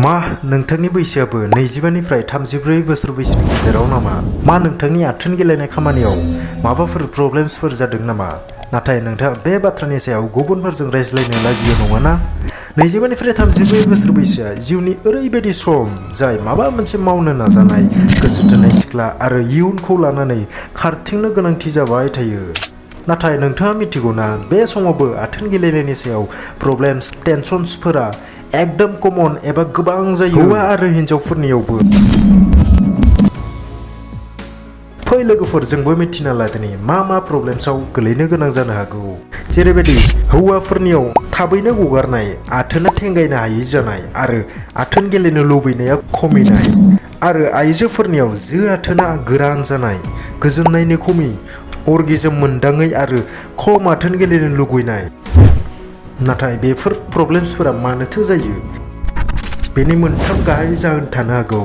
मा नोंथांनि बैसोआबो 25 निफ्राय 34 बोसोर बैसोनि गेजेराव नामा? मा नोंथांनि आथोन गेलेनाय खामानियाव माबाफोर प्रब्लेम्सफोर जादों नामा? नाथाय नोंथाङा बे बाथ्रानि सायाव गुबुनफोरजों रायज्लायनो लाजियो नङाना? 25 निफ्राय 34 बोसोर बैसोआ जिउनि ओरैबायदि सम जाय माबा मोनसे मावनो नाजानाय गोसो थोनाय सिख्ला आरो इयुनखौ लानानै खारथिंनो गोनांथि जाबाय थायो। नाथाय नोंथाङा मिथिगौना बे समावबो आथोन गेलेनायनि सायाव प्रब्लेम्स टेनसन्सफोरा एकदम कमन एबा गोबां जायो हौवा आरो हिनजावफोरनियावबो। फै लोगोफोरजोंबो मिथिना लादिनि मा प्रब्लेम्सआव गोलैनो गोनां जानो हागौ। जेरैबायदि हौवाफोरनियाव थाबैनो गगारनाय, आथोना थेंगायनो हायि जानाय आरो आथोन गेलेनो लुबैनाया खमिनाय, आरो आइजोफोरनियाव जो आथोना गोरान जानाय, गोजोननायनि खमि, अर्गिजम मोनदाङै आरो खम आथोन गेलेनो लुगैनाय। नाथाय बेफोर प्रब्लेम्सफोरा मानोथो जायो? बेनि मोनथाम गाहाय जाहोन थानो हागौ।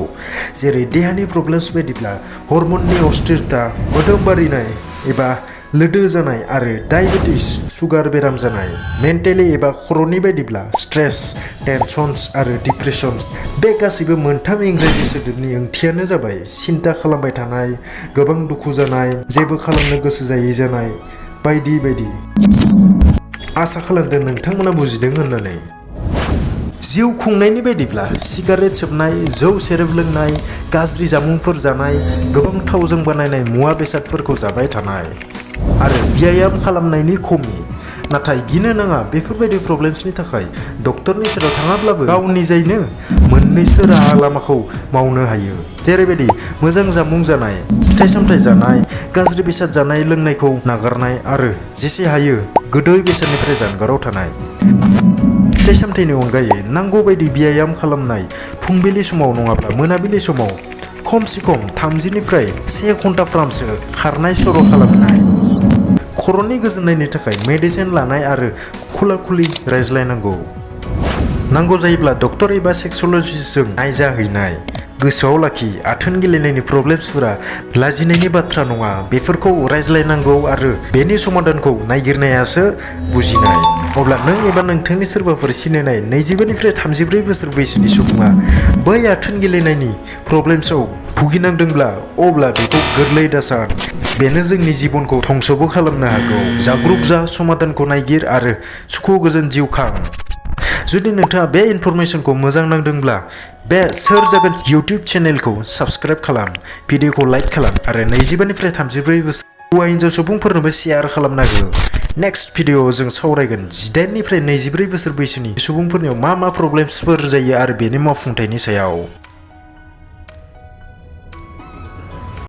जेरै देहानि प्रब्लेम्स बायदिब्ला हर्मननि अस्थिरता, मोदोम बारिनाय एबा लोदो जानाय आरो डायबेटिस सुगार बेराम जानाय। मेन्टेलि एबा खर'नि बायदिब्ला स्ट्रेस, टेनसन्स आरो डिप्रेसन। बे गासैबो मोनथाम इंराजि सोदोबनि ओंथियानो जाबाय सिन्ता खालामबाय थानाय, गोबां दुखु जानाय, जेबो खालामनो गोसो जायै जानाय बायदि बायदि। आसा खालामदों नोंथांमोना बुजिदों होननानै। जिउ खुंनायनि बायदिब्ला सिगारेट सोबनाय, जौ सेरेब लोंनाय, गाज्रि जामुंफोर जानाय, गोबां थावजों बानायनाय मुवा बेसादफोरखौ जाबाय थानाय, आरो ब्यायाम खालामनायनि खमि। नाथाय गिनो नाङा, बेफोरबायदि प्रब्लेम्सनि थाखाय डक्टरनि सेराव थाङाब्लाबो गाव निजायनो मोननैसो राहा लामाखौ मावनो हायो। जेरैबायदि मोजां जामुं जानाय, फिथाइ सामथाइ जानाय, गाज्रि बेसाद जानाय लोंनायखौ नागारनाय आरो जेसे हायो गोदै बेसादनिफ्राय जानगाराव थानाय। फिथाइ सामथाइनि अनगायै नांगौ बायदि ब्यायाम खालामनाय, फुंबिलि समाव नङाब्ला मोनाबिलि समाव खमसे खम 30 निफ्राय 1 घन्टाफ्रामसो खारनाय सर' खालामनाय। खर'नि गोजोननायनि थाखाय मेडिसिन लानाय आरो खुला-खुलि रायज्लायनांगौ। नांगौ जायोब्ला डक्टर एबा सेक्स'लजिस्टजों नायजाहैनाय। गोसोआव लाखि, आथोन गेलेनायनि प्रब्लेम्सफोरा लाजिनायनि बाथ्रा नङा। बेफोरखौ रायज्लायनांगौ आरो बेनि समाधानखौ नागिरनायासो बुजिनाय। अब्ला नों एबा नोंथांनि सोरबाफोर सिनायनाय 25 निफ्राय 34 बोसोर बैसोनि सुबुङा बै आथोन गेलेनायनि प्रब्लेम्सआव भुगिनांदोंब्ला अब्ला बेखौ गोरलै दासान। बेनो जोंनि जिबनखौ धंसबो खालामनो हागौ। जागरूक जा, समाधानखौ नागिर आरो सुखु गोजोन जिउ खां। जुदि नोंथाङा बे इनफरमेशनखौ मोजां नांदोंब्ला बे सोर जागोन इउटिउब चेनेलखौ साबस्क्राइब खालाम, भिडिअखौ लाइक खालाम आरो 25 निफ्राय 34 बोसोर हौवा हिनजाव सुबुंफोरनोबो शेयार खालामना हो। नेक्स्ट भिडिअआव जों सावरायगोन 18 निफ्राय 24 बोसोर बैसोनि सुबुंफोरनियाव मा प्रब्लेम्सफोर जायो आरो बेनि मावफुंथायनि सायाव।